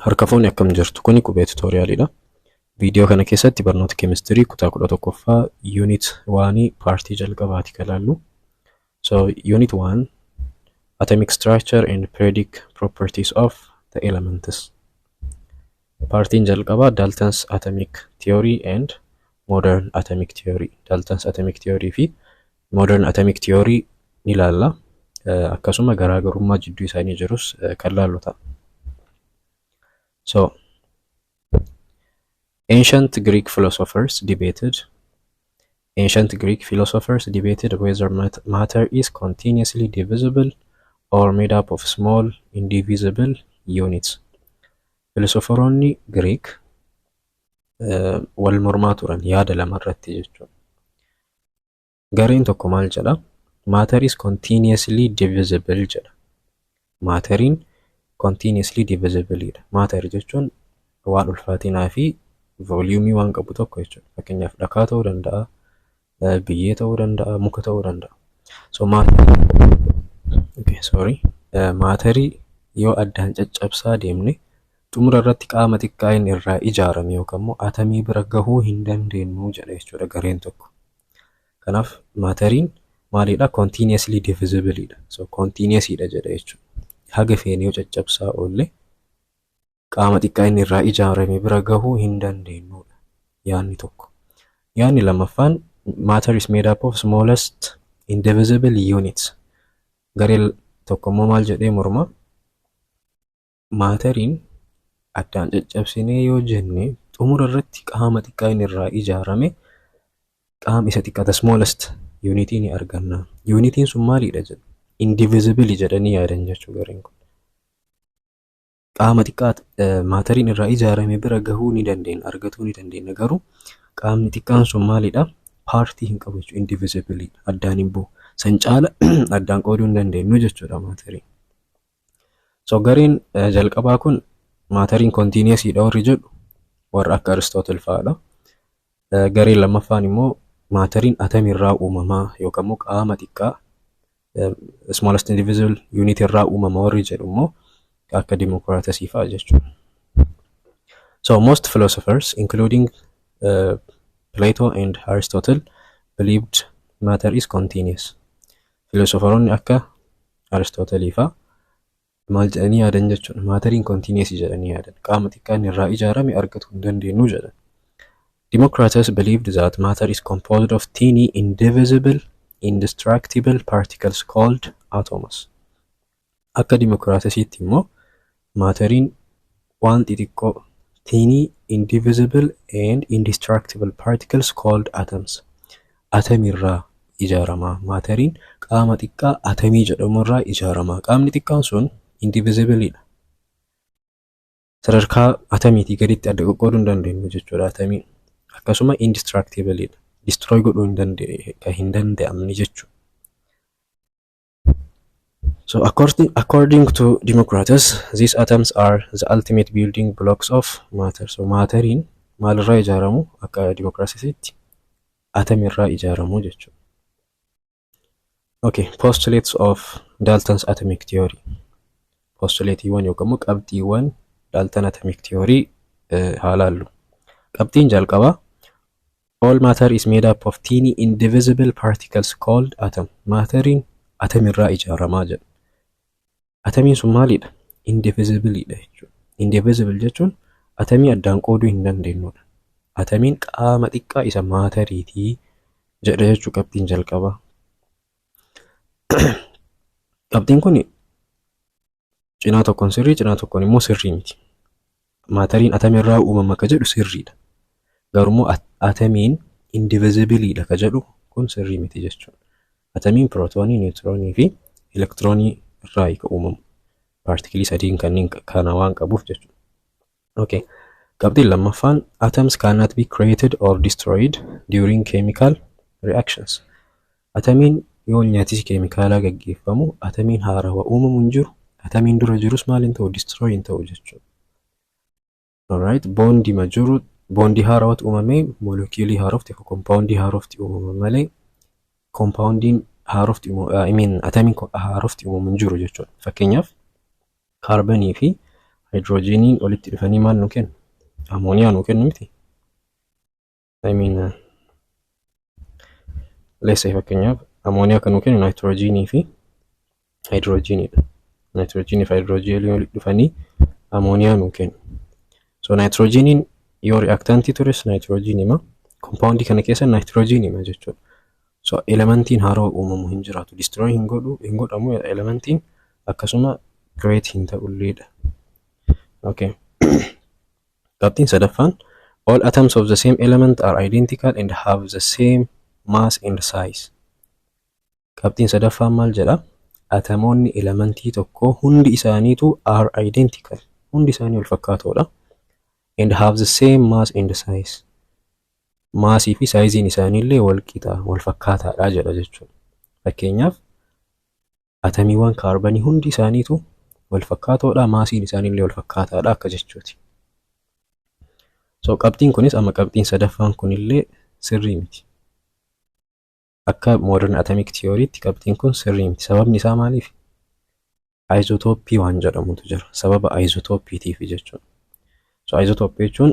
Harka fuuni, akkam jirtu? Kuni Qubee Tutorialidha. Viidiyoo kana keessatti barnoota keemistirii kutaa 11ffaa unit 1 partii jalqabaati kan ilaallu. So unit 1, atomic structure and periodic properties of the elements. Partiin jalqabaa Dalton's atomic theory and modern atomic theory. Dalton's atomic theory fi modern atomic theory ni ilaalla. Akkasuma garaagarummaa jidduu isaanii jirus kan laallu ta'a. So, ancient Greek philosophers debated whether matter is continuously divisible or made up of small indivisible units. Filosoforoonni Greek wal mormaa turan yaada lama irratti jechuudha. Gareen tokko maal jedha? Matter is continuously divisible jedha. Matteriin continuously divisible dha. Matter jechuun waan ulfaatinaa fi volumeii waan qabu tokko jechuudha. Fakkeenyaaf dhakaa ta'uu danda'a, biyyee ta'uu danda'a, muka ta'uu danda'a. So okay, sorry. Matterii yoo addaan caccabsaa deemne xumura irratti qaama xiqqaa inni irraa ijaarame yookaan immoo atamii bira gahuu hin dandeenyu jedha jechuudha gareen tokko. Kanaaf matteriin maalidha? Continuously divisible dha. So continuously dha jedha jechuudha. Haga feene yoo caccabsaa oolle qaama xiqqaa inni irraa ijaarame bira gahuu hin dandeenyudha yaadni tokko. Yaadni lammaffaan matter is made up of smallest indivisible units. Gareen tokko immoo maal jedhee morma? Matteriin addaan caccabsinee yoo jenne xumura irratti qaama xiqqaa inni irraa ijaarame, qaama isa xiqqaa, the smallest unitii ni arganna. Unitiin sun maalidha jedhu? Indivisible jedhanii yaadan jechuu gareen kun. Qaama xiqqaa matteriin irraa ijaarame bira gahuu ni dandeenya, argatuu ni dandeenya. Garuu qaamni xiqqaan sun maalidha? Partii hin qabu jechuudha. Indivisible, addaan hin bu'u. San caala addaan qooduu hin dandeenyu jechuudha matteriin. So gareen jalqabaa kun matteriin continuousiidha warri jedhu warra akka Aristotle fa'aadha. Gareen lammaffaan immoo matteriin atomirraa uumamaa yookaan immoo qaama xiqqaa, smallest indivisible unit irraa uumama warri jedhu immoo akka Democritusii fa'a jechuudha. So most philosophers, including Plato and Aristotle, believed matter is continuous. Philosopheroonni akka Aristotle fa'a maal jedhanii yaadan jechuudha? Matteriin continuous jedhanii yaadan. Qaama xiqqaan irraa ijaarame argachuu hin dandeenyu jedhan. Democritus believed that matter is composed of teeny, indivisible, indestructible particles called atoms. Akka Democritusitti immoo matteriin waan xixiqqoo, teeny, indivisible and indestructible particles called atoms. Atomirraa ijaarama. Matteriin qaama xiqqaa atomii jedhamurraa ijaarama. Qaamni xiqqaan sun indivisibleidha. Sadarkaa atomiitii gaditti adda qoqqooduu hin dandeenyu jechuudha atomiin. Akkasuma indestructibleidha. Destroy godhuu hin danda'amne jechuudha. So according to Democritus, these atoms are the ultimate building blocks of matter. So matteriin maalirraa ijaaramu akka Democritusitti? Atomirraa ijaaramu jechuudha. Okay, postulates of Dalton's atomic theory. Postulatiiwwan yookaan immoo qabxiiwwan Dalton atomic theory haa laallu. Qabxiin jalqabaa, all matter is made up of teeny indivisible particles called atom. Matteriin atomirraa ijaaramaa jedha. Atomiin sun maalidha? Indivisibleidha jechuudha. Indivisible jechuun atomii addaan qooduu hin dandeenyudha. Atomiin qaama xiqqaa isa matteriitii jedha jechuu qabxiin jalqabaa. Qabxiin kun cinaa tokkoon sirrii, cinaa tokkoon immoo sirrii miti. Matteriin atomirraa uumama ka jedhu sirriidha. Garuu atomiin indivisibleidha ka jedhu kun sirrii miti jechuudha. Atomiin pirootoonii, niwutiroonii fi elektiroonii irraa ka uumamu. Particleii sadiin kanneen kana waan qabuuf jechuudha. Okay. Qabxiin lammaffaan, atoms cannot be created or destroyed during chemical reactions. Atomiin yoo nyaatisi keemikaalaa gaggeeffamu atomiin haarawaa uumamu hin jiru. Atomiin dura jirus maal hin ta'u? Destroy hin ta'u jechuudha. Alright, bondii ma jiru, bondii haarawatu uumamee moleculeii haarofti yookaan compoundii haarofti uumama malee compoundiin haarofti, I mean, atomiin haarofti uumamu hin jiru jechuudha. Fakkeenyaaf kaarbanii fi Haayidroojiniin walitti dhufanii maal nu kennu? Amooniyaa nu kennu miti? I mean, let's say, fakkeenyaaf amooniyaa kan nu kennu naayitiroojiinii fi haayidroojiniidha. Naayitiroojiinii fi haayidroojinii walitti dhufanii amooniyaa nu kennu. So naayitiroojiiniin yoo reactantii tures naayitiroojiinima, compoundii kana keessa naayitiroojiinima jechuudha. So elementiin haaroo uumamu hin jiraatu. Destroy hin godhu, hin godhamu elementiin, akkasuma create hin ta'ulleedha. Okay. Qabxiin sadaffaan, all atoms of the same element are identical and have the same mass and size. Qabxiin sadaffaan maal jedha? Atomoonni elementii tokko hundi isaaniitu are identical. Hundi isaanii wal fakkaatoodha. And have the same mass and size. Maasii fi saayiziin isaaniillee wal qixa, wal fakkaataadha jedha jechuudha. Fakkeenyaaf, atamiiwwan kaarbanii hundi isaaniitu wal fakkaatoodha, maasiin isaaniillee wal fakkaataadha akka jechuuti. So qabxiin kunis amma, qabxiin sadaffaan kunillee sirrii miti. Akka modern atomic theorytti qabxiin kun sirrii miti. Sababni isaa maaliif? Isotopii waan jedhamutu jira. Sababa isotopiitiif jechuudha. So isotopii jechuun,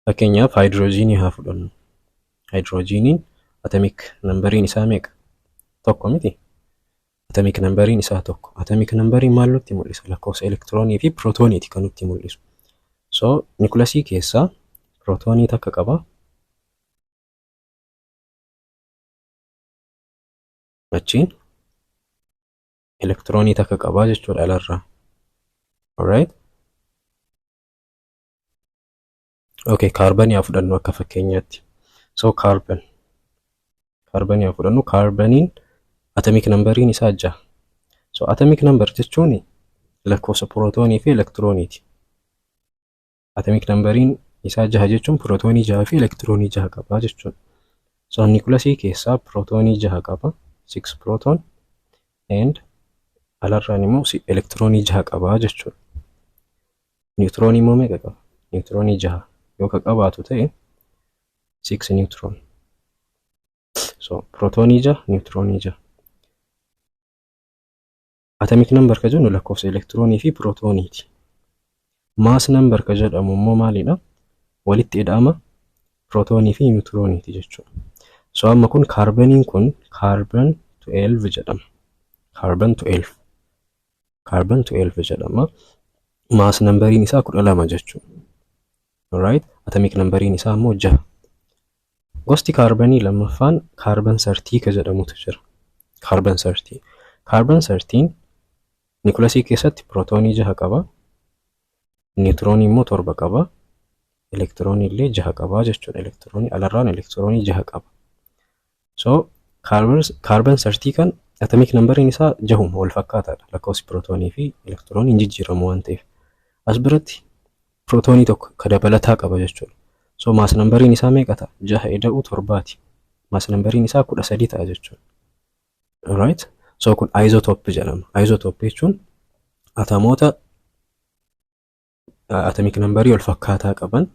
fakkeenyaaf, haayidroojiinii haa fudhannu. Haayidroojiiniin atomic numberiin isaa meeqa? 1 miti? Atomic numberiin isaa 1. Atomic numberiin maal nutti mul'isa? Lakkoofsa elektiroonii fi pirootooniiti kan nutti mul'isu. So nikulasii keessaa pirootoonii 1 qaba. Achiin elektiroonii 1 qabaa jechuudha alarraa. Alright. Okay, kaarbanii haa fudhannu akka fakkeenyaatti. So carbon. Kaarbanii haa fudhannu. Kaarbaniin atomic numberiin isaa 6. So atomic number jechuun lakkoofsa pirootoonii fi elektirooniiti. Atomic numberiin isaa 6 jechuun pirootoonii 6 fi elektiroonii 6 qaba jechuudha. So nikulasii keessaa pirootoonii 6 qaba. 6 proton and alarraan immoo elektiroonii 6 qaba jechuudha. Niwutiroonii immoo meeqa qaba? Niwutiroonii 6 yoo ka qabaatu ta'e, 6 neutron. So pirootoonii 6, niwutiroonii 6. Atomic number ka jennu lakkoofsa elektiroonii fi pirootooniiti. Mass number ka jedhamu immoo maalidha? Walitti ida'ama pirootoonii fi niwutirooniiti jechuudha. So amma kun kaarbaniin kun carbon 12 jedhama. Carbon 12. Carbon 12 jedhama. Mass numberiin isaa 12 jechuudha. Alright. Atomic numberiin isaa immoo 6. Gosti kaarbanii lammaffaan carbon 13 ka jedhamutu jira. Carbon 13. Carbon 13 nikulasii keessatti pirootoonii 6 qaba. Niwutiroonii immoo 7 qaba. Elektiroonii illee 6 qaba jechuudha. Elektiroonii alarraan elektiroonii 6 qaba. So carbon 13 kan atomic numberiin isaa 6uma, wal fakkaataadha. Lakkoofsi pirootoonii fi elektiroonii hin jijjiiramu waan ta'eef. As biratti pirootoonii 1 ka dabalataa qaba jechuudha. So mass numberiin isaa meeqa ta'a? 6 ida'uu 7ti. Mass numberiin isaa 13 ta'a jechuudha. Alright. So kun isotope jedhama. Isotope jechuun atomoota atomic numberii wal fakkaataa qaban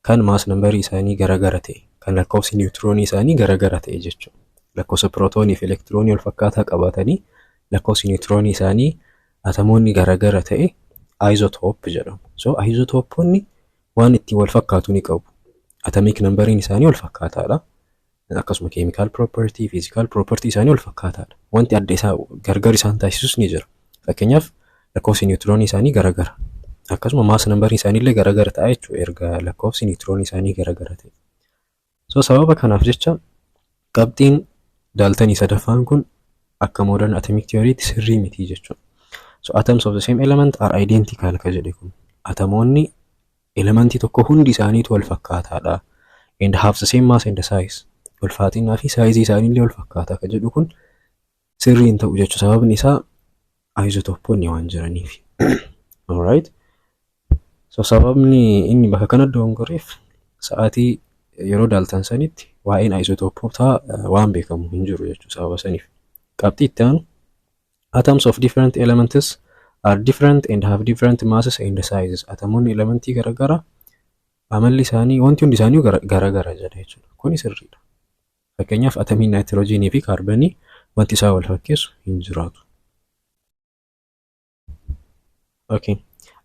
kan mass numberii isaanii garagara ta'e, kan lakkoofsi niwutiroonii isaanii garagara ta'e jechuudha. Lakkoofsa pirootoonii fi elektiroonii wal fakkaataa qabaatanii lakkoofsi niwutiroonii isaanii atomoonni garagara ta'e isotope jedhamu. So isotooponni waan ittiin wal fakkaatu ni qabu. Atomic numberiin isaanii wal fakkaataadha. Akkasuma chemical property, physical property isaanii wal fakkaataadha. Wanti adda isaa gargar isaan taasisus ni jira. Fakkeenyaaf, lakkoofsi niwutiroonii isaanii garagara. Akkasuma mass numberii isaanii illee garagara ta'a jechuudha erga lakkoofsi niwutiroonii isaanii garagara ta'e. So sababa kanaaf jecha qabxiin Daaltanii sadaffaan kun akka modern atomic theorytti sirrii miti jechuudha. So atoms of the same element are identical ka jedhe kun, atomoonni elementii tokko hundi isaaniitu wal fakkaataadha. And have the same mass and size. Ulfaatinaa fi saayizii isaaniillee wal fakkaataa ka jedhu kun sirrii hin ta'u jechuudha. Sababni isaa isotoponni waan jiraniif. Alright. So sababni inni bakka kana dogongoreef, sa'aatii yeroo Daaltan sanitti waa'een isotopootaa waan beekamu hin jiru jechuudha sababa saniif. Qabxii itti aanu, atoms of different elements are different and have different masses and sizes. Atomoonni elementii garaagaraa amalli isaanii, wanti hundi isaanii garagara jedha jechuudha. Kuni sirriidha. Fakkeenyaaf, atamiin naayitiroojiinii fi kaarbanii wanti isaa wal fakkeessu hin jiraatu. Okay.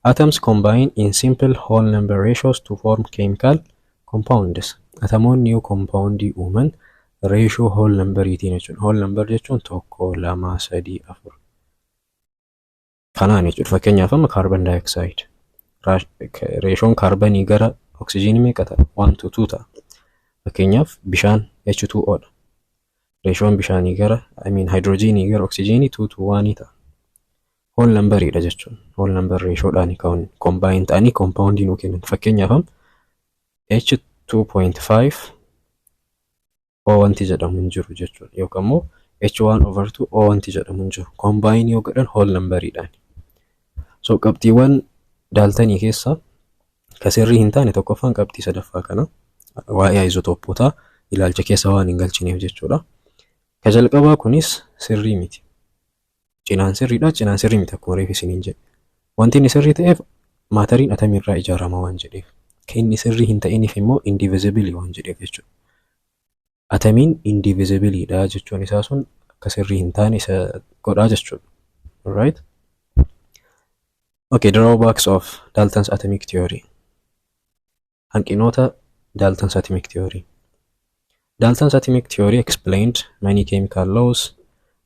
Atoms combine in simple whole number ratios to form chemical compounds. Atomoonni yoo compoundii uuman ratio whole numberiitiin jechuudha. Whole number jechuun tokko, lama, sadii, afur. Kanaan jechuudha. Fakkeenyaaf, amma carbon dioxide. Ratioon kaarbanii gara oksijiinii meeqa ta'a? 1 to 2 ta'a. Fakkeenyaaf, bishaan H2O dha. Ratioon bishaanii gara, I mean, hydrogenii gara oksijiinii 2 to 1 ta'a. Whole numberiidha jechuudha. Whole number ratiodhaan kan combine ta'anii compoundii nuu kennan. Fakkeenyaaf, H2.5 O wanti jedhamu hin jiru jechuudha. Yookaan immoo H1 over 2 O wanti jedhamu hin jiru. Combine yoo godhan whole numberiidhaan. So qabxiiwwan Daaltanii keessaa ka sirrii hin taane tokkoffaan qabxii sadaffaa kana, waa'ee isotoopotaa ilaalcha keessa waan hin galchineef jechuudha. Ka jalqabaa kunis sirrii miti. Cinaan sirriidha, cinaan sirrii miti akkuma reef isiniin jedhe. Wanti inni sirrii ta'eef matteriin atomiirraa ijaarama waan jedheef. Kan inni sirrii hin ta'iniif immoo indivisible waan jedheef jechuudha. Atomiin indivisibleiidha jechuun isaa sun akka sirrii hin taane isa godhaa jechuudha. Alright? Okay, drawbacks of Dalton's atomic theory. Hanqinoota Dalton's atomic theory. Dalton's atomic theory explained many chemical laws,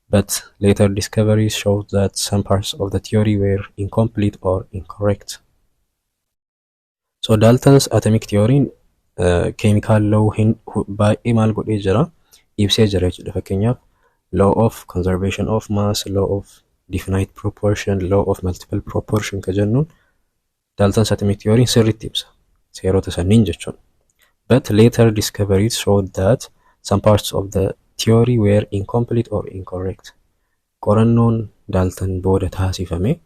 but later discoveries showed that some parts of the theory were incomplete or incorrect. So Dalton's atomic theory chemical law baay'ee maal godhee jira? Ibsee jira jechuudha. Fakkeenyaaf, law of conservation of mass, law of definite proportion, law of multiple proportion ka jennuun Dalton's atomic theory sirriitti ibsa. Seerota sanniin jechuudha. But later discoveries showed that some parts of the theory were incomplete or incorrect. Qorannoon Dalton booda taasifame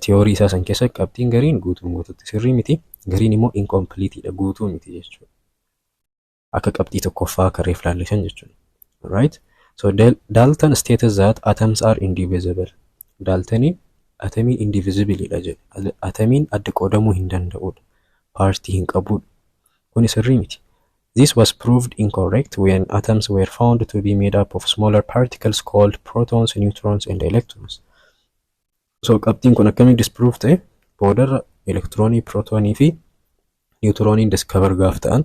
tiyoorii isaa san keessa qabxiin gariin guutuun guututti sirrii miti, gariin immoo incompleteidha, guutuu miti jechuudha. Akka qabxii tokkoffaa akka reef laallisan jechuudha. Right? So Dalton stated that atoms are indivisible. Daltoniin atomiin indivisibleidha jedhe. Atomiin adda qoodamuu hin danda'udha. Partii hin qabudha. Kuni sirrii miti. This was proved incorrect when atoms were found to be made up of smaller particles called protons, neutrons and electrons. So qabxiin kun akkamiin disprove ta'e? Boodarra elektiroonii, pirootoonii fi niwutirooniin discover gaaf ta'an,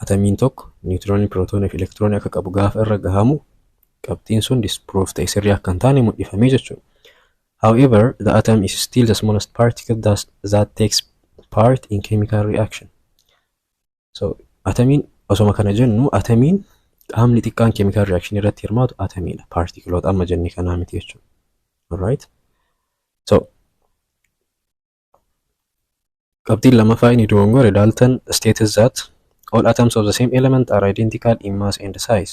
atomiin tokko niwutiroonii, pirootoonii fi elektiroonii akka qabu gaafa irra gahamu, qabxiin sun disprove ta'e, sirrii akka hin taane mul'ifamee jechuudha. However, the atom is still the smallest particle that takes part in chemical reaction. So atomiin osoma kana jennu, atomiin qaamni xiqqaan chemical reaction irratti hirmaatu atomiidha. Paartikiloota amma jenne kanaa miti jechuudha. Alright? So qabxiin lammaffaa inni dogongore, Dalton states that all atoms of the same element are identical in mass and size.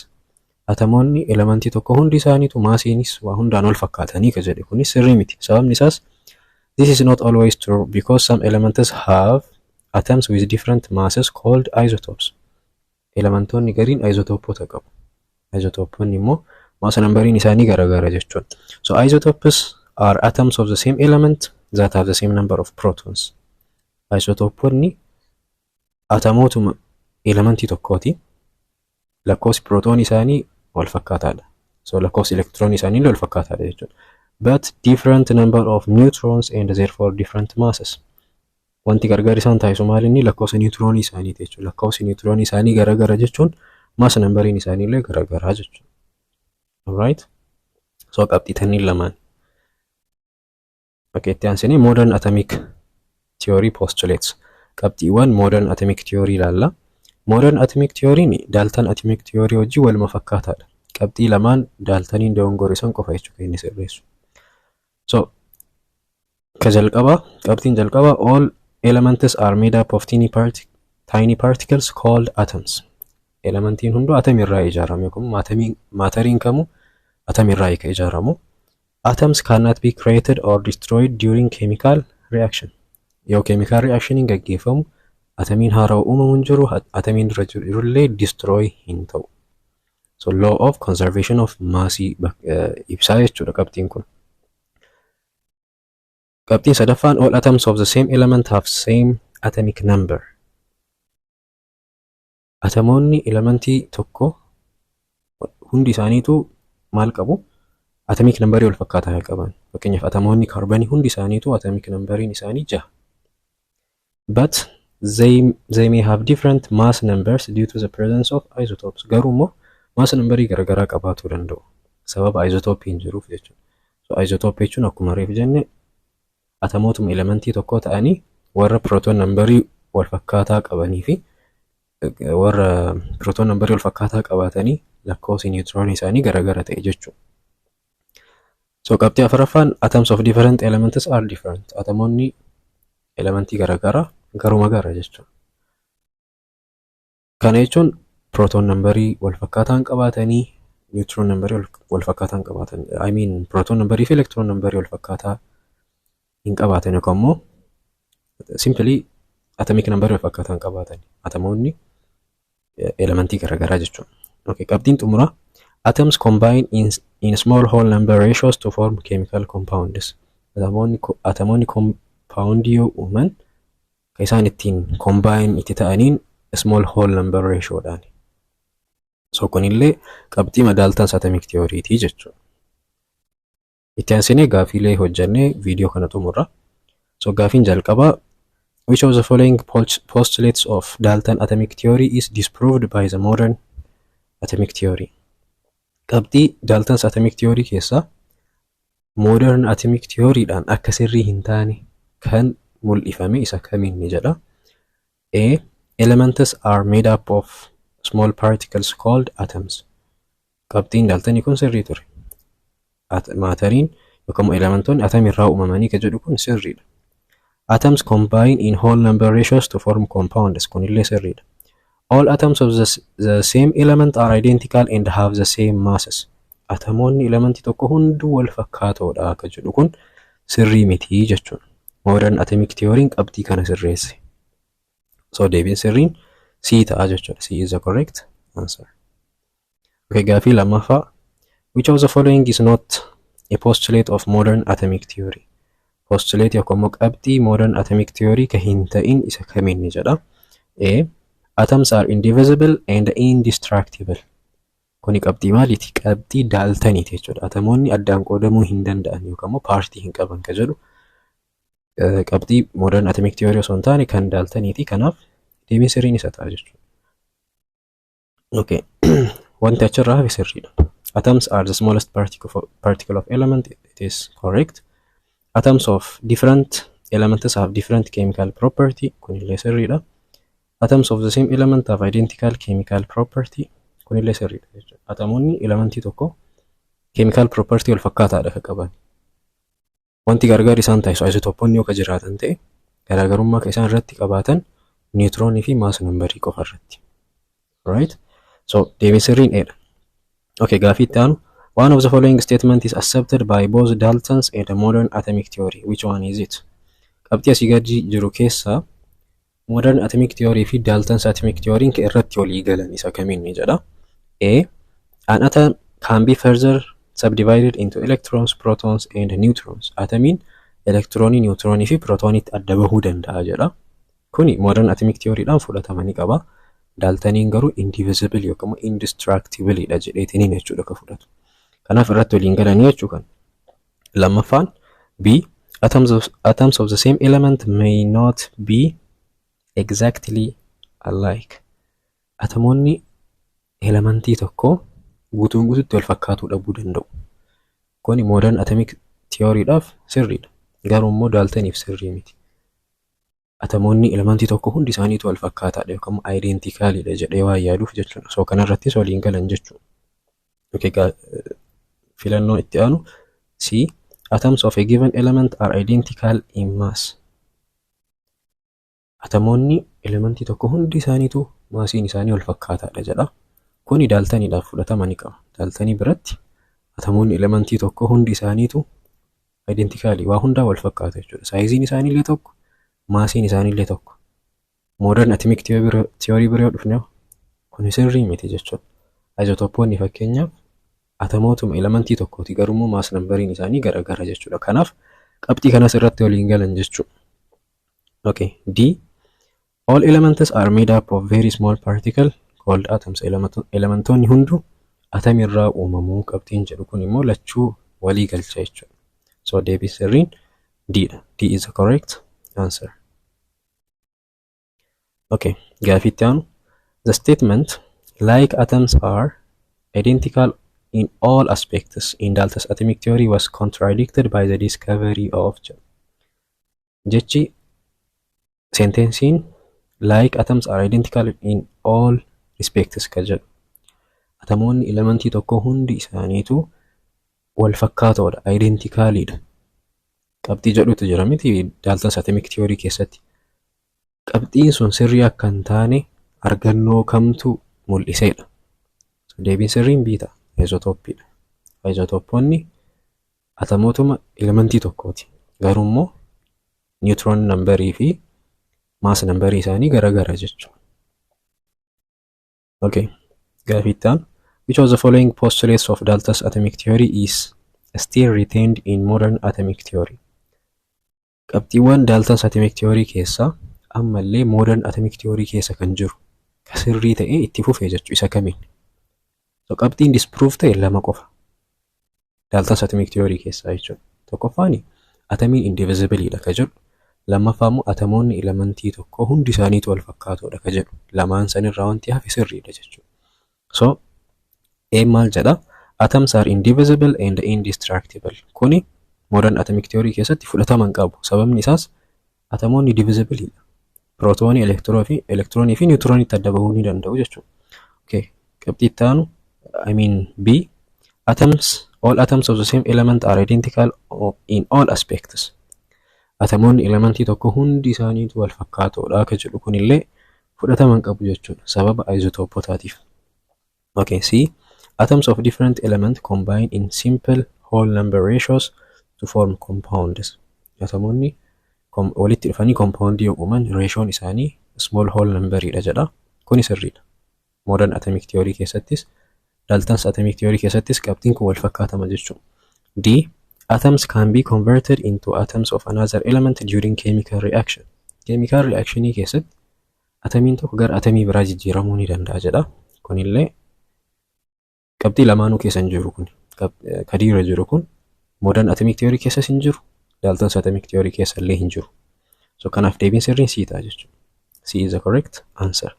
Atomoonni elementii tokko hundi isaaniitu massiinis waa hundaan wal fakkaatanii ka jedhe kunis sirrii miti. Sababni isaas, this is not always true because some elements have atoms with different masses called isotopes. Elementoonni gariin isotoopota qabu. Isotooponni immoo mass numberiin isaanii garaagara jechuudha. So isotopes are atoms of the same element that have the same number of protons. Isotooponni atomootuma elementii tokkooti. Lakkoofsi pirootoonii isaanii wal fakkaataadha. So lakkoofsi elektiroonii isaanii illee wal fakkaataadha jechuudha. But different number of neutrons and therefore different masses. Wanti gargar isaan taasisu maal inni? Lakkoofsa niwutiroonii isaaniiti jechuudha. Lakkoofsi niwutiroonii isaanii garagara jechuun mass numberiin isaanii illee garagaraa jechuudha. Alright? So qabxii tanniin lamaan. Okay, itti aansinee modern atomic theory postulates. Qabxiiwwan modern atomic theory ilaalla. Modern atomic theory'n Dalton atomic theory wajjin waluma fakkaataadha. Qabxii lamaan Daltoniin dogongore san qofa jechuudha inni sirreessu. So ka jalqabaa, qabxiin jalqabaa, all elements are made up of tiny particles called atoms. Elementiin hunduu atomirraa ijaarame yookaan matteriin kamuu atomirraa ka ijaaramu. Atoms cannot be created or destroyed during chemical reaction. Yoo chemical reactioniin gaggeeffamu atomiin haaraa uumamu hin jiru, atomiin dura jirullee destroy hin ta'u. So law of conservation of mass ibsaa jechuudha qabxiin kun. Qabxiin sadaffaan, all atoms of the same element have same atomic number. Atomoonni elementii tokko hundi isaaniitu maal qabu? Atomic numberii wal fakkaataa kan qaban. Fakkeenyaaf, atomoonni kaarbanii hundi isaaniitu atomic numberiin isaanii 6. But they may have different mass numbers due to the presence of isotopes. Garuu immoo mass numberii garaagaraa qabaatuu danda'u. Sababa isotoppiin jiruuf jechuudha. So isotope jechuun akkuma reef jenne atomootuma elementii tokko ta'anii warra proton numberii wal fakkaataa qabanii fi warra proton numberii wal fakkaataa qabaatanii lakkoofsi niwutiroonii isaanii garaagara ta'e jechuudha. So qabxii afuraffaan, atoms of different elements are different. Atomoonni elementii garaagaraa garuma gara jechuudha. Kana jechuun proton numberii wal fakkaataan qabaatanii neutron numberii wal fakkaataan qabaatan, I mean, proton numberii fi electron numberii wal fakkaataa hin qabaatan yookaan immoo simply atomic numberii wal fakkaataa hin qabaatan atomoonni elementii garaagaraa jechuudha. Okay, qabxiin xumuraa, atoms combine in small whole number ratios to form chemical compounds. Atomoonni compoundii yoo uuman kan isaan ittiin combine itti ta'aniin small whole number ratioodhaan. So kunillee qabxii Dalton's atomic theorytii jechuudha. Itti aansinee gaafiilee hojjannee viidiyoo kana xumurra. So gaafiin jalqabaa, which of the following postulates of Dalton atomic theory is disproved by the modern atomic theory? Qabxii Dalton's atomic theory keessaa modern atomic theoryidhaan akka sirrii hin taane kan mul'ifame isa kamiin ni jedha. A. Elements are made up of small particles called atoms. Qabxiin Daltonii kun sirrii ture. Matteriin yookaan elementoonni atomirraa uumamanii kan jedhu kun sirriidha. Atoms combine in whole number ratios to form compounds, kunillee sirriidha. All atoms of the same element are identical and have the same masses. Atomoonni elementii tokko hunduu wal fakkaatoodha akka jedhu kun sirrii miti jechuudha. Modern atomic theory qabxii kana sirreesse. So deebiin sirriin C ta'a jechuudha. C is the correct answer. Okay, gaafii lammaffaa. Which of the following is not a postulate of modern atomic theory? Postulate yookaan immoo qabxii modern atomic theory ka hin ta'in isa kamiin ni jedha. A. Atoms are indivisible and indestructible. Kuni qabxii maaliiti? Qabxii Daltoniiti jechuudha. Atomoonni addaan qoodamuu hin danda'an yookaan immoo paartii hin qaban ka jedhu qabxii modern atomic theory osoo hin taane kan Daltoniiti. Kanaaf deebiin sirriin isa ta'a jechuudha. Okay. Wanti achirraa hafe sirriidha. Atoms are the smallest particle of element. It is correct. Atoms of different elements have different chemical property. Kunillee sirriidha. Atoms of the same element have identical chemical property. Kunillee sirriidha jechuudha. Atomoonni elementii tokko chemical property wal fakkaataadha kan qaban. Wanti gargar isaan taasisu isotoponni yoo ka jiraatan ta'e, garaagarummaa kan isaan irratti qabaatan niwutiroonii fi mass numberii qofa irratti. Right? So deebiin sirriin A dha. Okay, gaafii itti aanu. One of the following statement is accepted by both Dalton's and the modern atomic theory. Which one is it? Qabxii asii gadi jiru keessaa modern atomic theory fi Dalton's atomic theory kan irratti walii galan isa kamiin ni jedha. A. An atom can be further subdivided into electrons, protons and neutrons. Atomiin elektiroonii, niwutiroonii fi pirootooniitti adda bahuu danda'a jedha. Kuni modern atomic theoryidhaan fudhatama ni qaba. Daltoniin garuu indivisible yookaan immoo indestructible dha jedheetiniin jechuudha ka fudhatu. Kanaaf irratti waliin galanii jechuu kan. Lammaffaan B. Atoms of the same element may not be exactly alike. Atomoonni elementii tokko guutuun guututti wal fakkaatuu dhabuu danda'u. Kuni modern atomic theoryidhaaf sirriidha. Garuu immoo Daltoniif sirrii miti. Atomoonni elementii tokko hundi isaaniitu wal fakkaataadha yookaan immoo identicalidha jedhee waan yaaduuf jechuudha. So kanarrattis waliin galan jechuudha. Okay, filannoon itti aanu C. Atoms of a given element are identical in mass. Atomoonni elementii tokko hundi isaaniitu massiin isaanii wal fakkaataadha jedha. Kuni Daltoniidhaaf fudhatama ni qaba. Daltonii biratti atomoonni elementii tokko hundi isaaniitu identicalii, waa hundaa wal fakkaata jechuudha. Sizeiin isaaniillee tokko, massiin isaaniillee tokko. Modern atomic theory bira yoo dhufne kuni sirrii miti jechuudha. Isotoppoonni fakkeenyaaf atomootuma elementii tokkooti, garuu immoo mass numberiin isaanii garagara jechuudha. Kanaaf qabxii kanas irratti waliin galan jechuudha. Okay, D. All elements are made up of very small particle called atoms. Elementoonni hunduu atomirraa uumamuu qabxiin jedhu kun immoo lachuu Walii galcha jechuudha. So deebii sirriin D dha. D is the correct answer. Okay, gaafii itti aanu. The statement "like atoms are identical in all aspects" in Dalton's atomic theory was contradicted by the discovery of. Jechi, sentensiin "like atoms are identical in all respects" ka jedhu, atamoonni elementii tokko hundi isaaniitu wal fakkaatoodha, identicaliidha qabxii jedhutu jira miti Dalton's atomic theory keessatti? Qabxiin sun sirrii akka hin taane argannoo kamtu mul'iseedha? Deebiin sirriin B ta'a. Isotoppiidha. Isotoppoonni atamootuma elementii tokkooti. Garuu immoo neutron numberii fi mass numberii isaanii garagara jechuudha. Okay. Gaafii itti aanu. Which of the following postulates of Dalton's atomic theory is still retained in modern atomic theory? Qabxiiwwan Dalton's atomic theory keessaa ammallee modern atomic theory keessa kan jiru, ka sirrii ta'ee itti fufee jechuu, isa kamiin? So qabxiin disprove ta'e lama qofa Dalton's atomic theory keessaa jechuudha. Tokkoffaan atamiin indivisibleidha ka jedhu, lammaffaa immoo atamoonni elementii tokko hundi isaaniitu wal fakkaatoodha ka jedhu. Lamaan sanirraa wanti hafe sirriidha jechuudha. So A maal jedha? Atoms are indivisible and indestructible. Kuni modern atomic theory keessatti fudhatama hin qabu. Sababni isaas atamoonni divisibleidha. Pirootoonii, elektiroonii fi niwutiroonitti adda bahuu ni danda'u jechuudha. Okay. Qabxii itti aanu, I mean B, atoms all atoms of the same element are identical in all aspects. Atomoonni elementii tokko hundi isaaniitu wal fakkaatoodha akka jedhu kunillee fudhatama hin qabu jechuudha sababa isotoopotaatiif. Okay, C, atoms of different element combine in simple whole number ratios to form compounds. Atomoonni walitti dhufanii compoundii yoo uuman ratioon isaanii small whole numberidha jedha. Kuni sirriidha. Modern atomic theory keessattis, Dalton's atomic theory keessattis qabxiin kun wal fakkaatama jechuudha. D, atoms can be converted into atoms of another element during chemical reaction. Chemical reactionii keessatti atamiin tokko gara atamii biraa jijjiiramuu ni danda'a jedha. Kunillee qabxii lamaanuu keessa hin jiru kun. Kadiirra jiru kun modern atomic theory keessas hin jiru, Dalton's atomic theory keessa illee hin jiru. So kanaaf deebiin sirriin C ta'a jechuudha. C is the correct answer.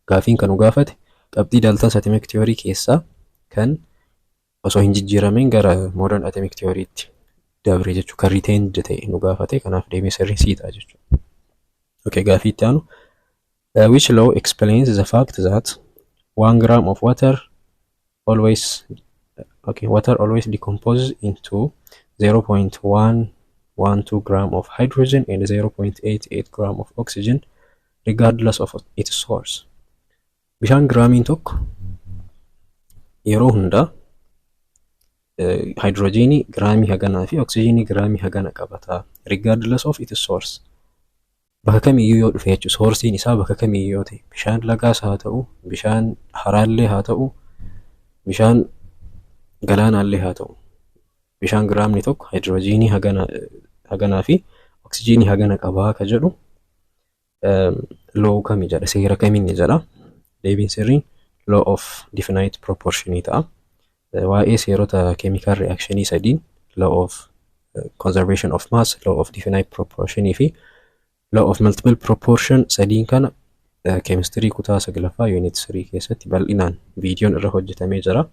Gaafiin kan nu gaafate qabxii Dalton's atomic theory keessaa kan osoo hin jijjiiramin gara modern atomic theorytti dabre jechuudha. Kan retained ta'e nu gaafate, kanaaf deebiin sirriin C ta'a jechuudha. Okay, gaafii itti aanu. Which law explains the fact that 1 gram of water always, okay, water always decomposes into 0.112 gram of hydrogen and 0.88 gram of oxygen regardless of its source? Bishaan giraamiin tokko yeroo hundaa haayidrojiinii giraamii haganaa fi oksijiinii giraamii hagana qabata regardless of its source. Bakka kamiyyuu yoo dhufe jechuudha. Sourceiin isaa bakka kamiyyuu yoo ta'e, bishaan lagaas haa ta'u, bishaan haraallee haa ta'u, bishaan galaanaallee haa ta'u, bishaan giraamni tokko haayidrojiinii haganaa fi oksijiinii hagana qabaa ka jedhu law kami jedha, seera kamiin jedha? Deebiin sirriin law of definite proportionii ta'a. Waa'ee seerota chemical reactionii sadiin, law of conservation of mass, law of definite proportionii fi law of multiple proportion, sadiin kana keemistirii kutaa saglaffaa unit 3 keessatti bal'inaan viidiyoon irra hojjetamee jira.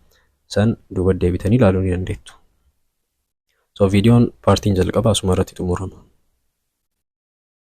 San duuba deebitanii ilaaluu ni dandeettu. So viidiyoon partiin jalqabaa asuma irratti xumurama.